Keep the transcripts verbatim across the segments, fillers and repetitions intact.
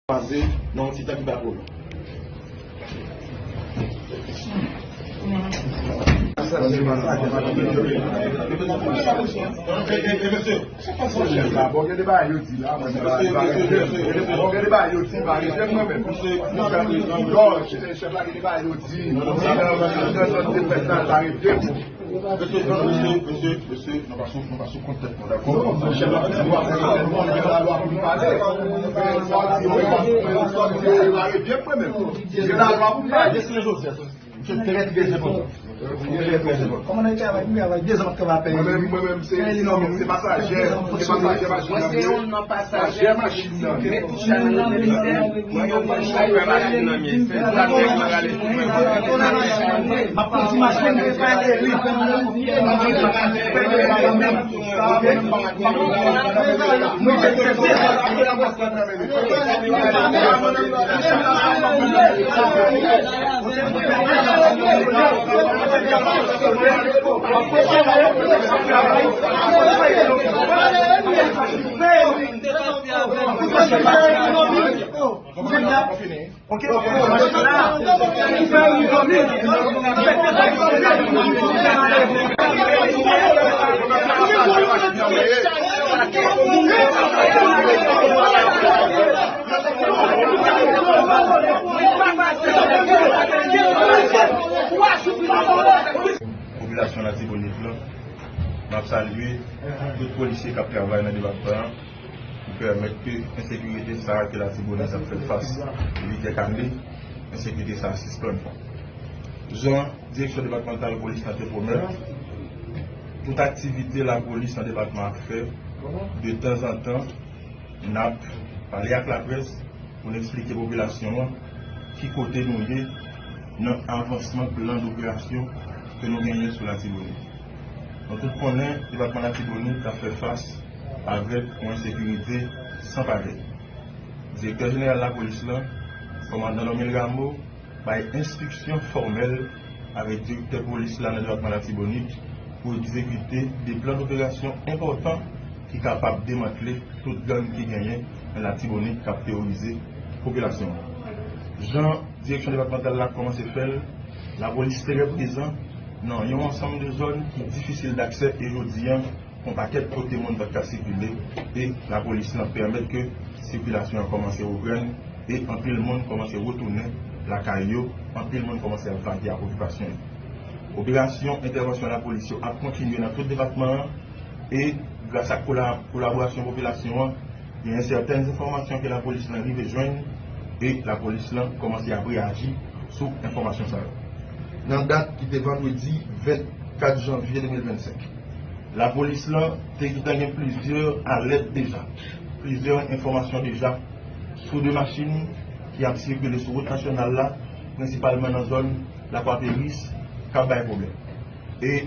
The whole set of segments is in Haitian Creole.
Kwaze nan yon ti tan ki pa twò long. Chèf la, bon, gen de bagay yo di la, mwen, bon, gen de bagay yo di, pa gen mwen menm. Non, chèf la, gen de bagay yo di, nan zòn de fèt la, pa gen de mo. Mesye, mesye, mesye, mesye, nou pa sou, nou pa sou kont tèt nou, dakò? Chèf la, se pa, se pa, se pa, se pa, se pa, gen lalwa pou pale. Mesye, trè, trè enpòtan. Trè, trè enpòtan. Kòman n ap travay, n ap travay de zòt travay peyi. Mwen menm, mwen menm, se, se, se pasajè, se pasajè machin nan. Pasajè machin nan. Mwen yon bon chofè machin nan, men se sa nèg la rale sou mwen. M ap kondui machin, m pa ede li. Popilasyon Latibonit lan, m ap salye tout polisye k ap travay nan depatman an pou pèmèt ke ensekirite sa a ke Latibonit ap fè fas depi kèk ane, ensekirite sa a sispann. Jan Direksyon Depatmantal Polis lan te pwomèt, tout aktivite lapolis nan depatman ap fè, detanzantan, n ap pale ak laprès pou n eksplike popilasyon an ki kote nou ye nan avansman plan doperasyon ke nou genyen sou Latibonit. Nou tout konnen depatman Latibonit ap fè fas avèk yon ensekirite san parèy. Direktè jeneral lapolis lan, kòmandan Normil Rameau, bay enstriksyon fòmèl avèk direktè polis la nan depatman Latibonit pou egzekite de plan doperasyon enpòtan ki kapab demantle tout gang ki genyen nan Latibonit k ap teworize popilasyon an. Jan direksyon depatmantal la kòmanse fè l, lapolis trè prezan nan yon ansanm de zòn ki difisil daksè e jodi a, yon pakèt kote moun pa t ka sikile e lapolis lan pèmèt ke sikilasyon an kòmanse reprann e anpil moun kòmanse retounen lakay yo, anpil moun kòmanse ap vake ak okipasyon yo. Operasyon entèvansyon lapolis yo ap kontinye nan tout depatman an e gras ak kola-, kolaborasyon popilasyon an, genyen sètèn enfòmasyon ke lapolis lan rive jwenn e lapolis lan kòmanse ap reyaji sou enfòmasyon sa yo. Nan dat ki te vandredi vennkat janvye de mil vennsenk, lapolis lan te gentan gen plizyè alèt deja, plizyè enfòmasyon deja sou de machin ki ap sikile sou wout nasyonal la, prensipalman nan zòn Lakwa Peris, k ap bay pwoblèm. E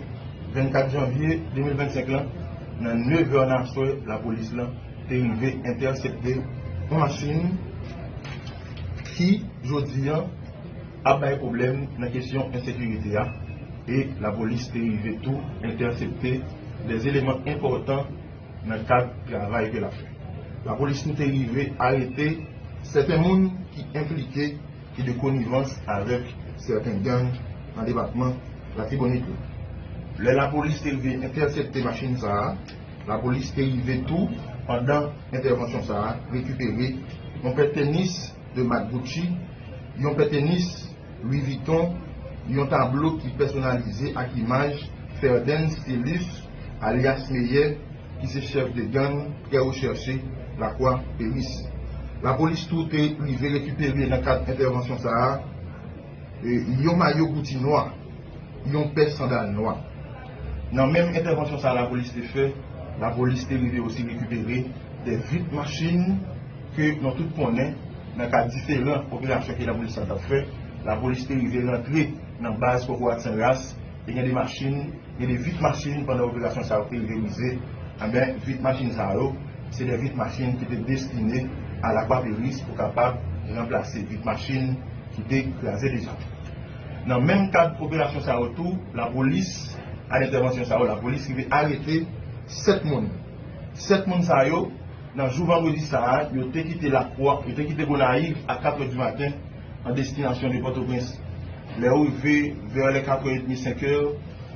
vennkat janvye de mil vennsenk lan, nan nevè nan aswè, lapolis lan te rive entèsepte yon machin ki, jodi a, ap bay pwoblèm nan kesyon ensekirite a. E lapolis te rive tou entèsepte de eleman enpòtan nan kad travay ke l ap fè. Lapolis nou te rive arete sèten moun ki enplike ki de konivans avèk sèten gang nan depatman Latibonit la. Lè lapolis te rive entèsepte machin sa a, lapolis te rive tou, pandan entèvansyon sa a, rekipere yon pèt tenis de mak Gucci, yon pèt tenis Louis Vuitton, yon tablo ki pèsonalize ak imaj Ferdens Stilus, alyas Meyè, ki se chèf de gang trè rechèche Lakwa Peris. Lapolis tou te rive rekipere nan kad entèvansyon sa a, e, yon mayo Gucci nwa, yon pè sandal nwa. Nan menm entèvansyon sa a lapolis te fè, lapolis te rive osi rekipere de vit machin ke nou tout konnen nan kad diferan operasyon ke lapolis la t ap fè. Lapolis te rive rantre nan baz Kokorat Senras, e gen de machin, gen de vit machin pandan operasyon sa yo te rive brize. Anben, vit machin sa yo, se de vit machin ki te destine a Lakwa Peris pou kapab ranplase vit machin ki te kraze deja. Nan menm kad operasyon sa yo tou, lapolis, ak entèvansyon sa yo, lapolis rive arete sèt moun. Sèt moun sa yo, Nan jou vandredi sa a, yo te kite Lakwè, yo te kite Gonayiv a kat è di maten an destinasyon de Pòtoprens. Lè yo rive vè lè kat è edmi, senk è,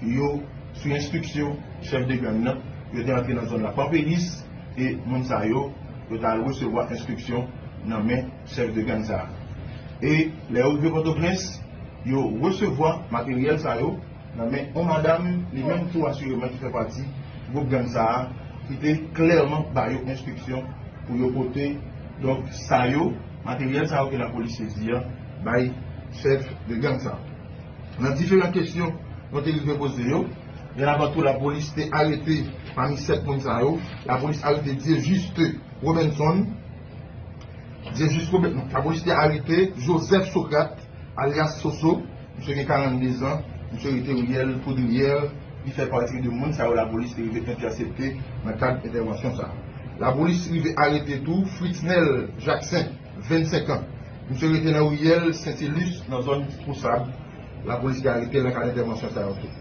yo, sou enstriksyon chèf de gang nan, yo te antre nan zòn la Pampellis e moun sa yo, yo t al resevwa enstriksyon nan men chèf de gang sa a. E lè yo rive Pòtoprens, yo resevwa materyèl sa yo nan men yon madanm, li menm tou asireman ki fè pati gwoup gang sa a, ki te klèman ba yo enstriksyon pou yo pote, donk, sa yo, materyèl sa yo ke lapolis sezi an, bay chèf de gang sa a. Nan diferan kesyon nou te rive poze yo, byen avan tou, lapolis te arete, pami sèt moun sa yo, lapolis arete Dieujuste Robinson, Dieujuste Robinson, non, lapolis te arete Joseph Socrate, alyas Soso, misye gen karannde zan, misye rete riyèl Poudriyè, li fè pati de moun sa yo lapolis te rive entèsepte nan kad entèvansyon sa a. Lapolis rive arete tou Fritznel Jackson, vennsenk an. Misye rete nan riyèl Sentilus, nan zòn Twou Sab. Lapolis te arete l nan kad entèvansyon sa yo tou.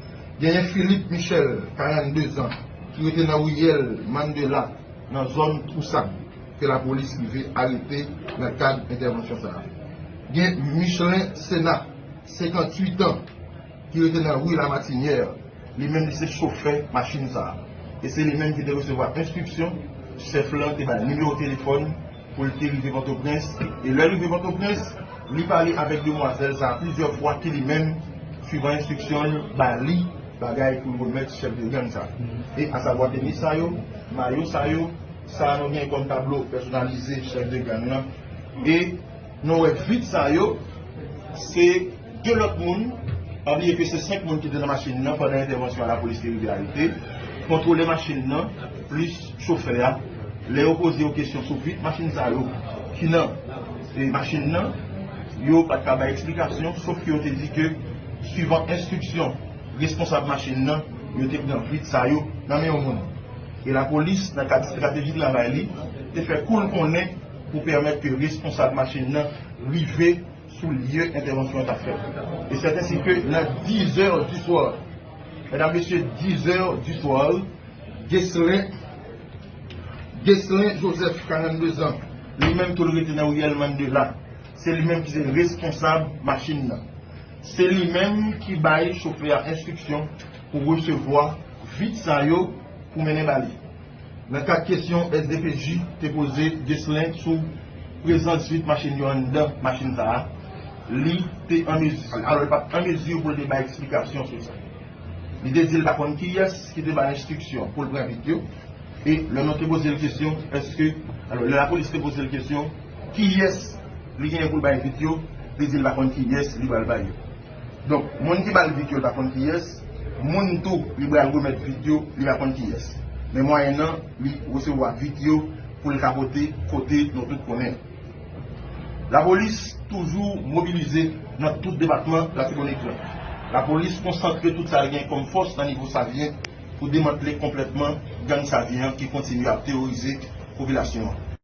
Genyen Philippe Michel, karannde zan, ki rete nan riyèl Mandela, nan zòn Twou Sab, ke lapolis rive arete nan kad entèvansyon sa a. Gen Michelin Sena, senkantuit an, ki rete nan ri Lamatinière, li menm li se chofè machin sa a. E se li menm ki te resevwa enstriksyon, chèf lan te bay nimewo telefòn pou l te rive Pòtoprens. E lè l rive Pòtoprens, li pale avèk demwazèl sa a plizyè fwa ki li menm, swivan enstriksyon l, ba li bagay pou l remèt chèf de gang sa a. E asavwa tenis sa yo, mayo sa yo, sa a nou gen kòm tablo pèsonalize chèf de gang nan. E nou wè vit sa yo, se de lòt moun, pa bliye ke se senk moun ki te nan machin nan pandan entèvansyon an lapolis te rive arete, kontwole machin nan, plis chofè a. Lè yo poze yo kesyon sou vit machin sa yo, ki nan, e, machin nan, yo pa t ka bay eksplikasyon, sof ke yo te di ke, swivan enstriksyon responsab machin nan, yo te pran vit sa yo nan men yon moun. E lapolis, nan kad estrateji travay li, te fè kou l konnen pou pèmèt ke responsab machin nan rive sou lye entèvansyon an t ap fèt. E sèten si ke nan dizè di swa, medam, mesye, dizè di swa, Ghislain, Ghislain Joseph, karannde zan, li menm tou l rete nan riyèl Mandela. Se li menm ki se responsab machin nan. Se li menm ki bay chofè a enstriksyon pou resevwa vit sa yo pou mennen ba li. Nan kad kesyon S D P J te poze Ghislain sou prezans vit machin yo anndan machin sa a, li te an mezi, alò, li pa t an mezi pou l te bay eksplikasyon sou sa. Li te di l pa konn kiyès ki te bay enstriksyon pou l pran vit yo. E lè nou te poze l kesyon, èske, alò, lè lapolis te poze l kesyon, kiyès li genyen pou l bay vit yo, li di l pa konn kiyès li pral bay yo. Donk, moun ki ba l vit yo, l pa konn kiyès, moun tou li pral remèt vit yo, li pa konn kiyès. Men mwayennan li resevwa vit yo pou l ka pote kote nou tout konnen. Lapolis toujou mobilize nan tout depatman Latibonit lan. Lapolis konsantre tout sa l gen kòm fòs nan nivo Savyen pou demantle konplètman gang Savyen an ki kontinye ap teworize popilasyon an.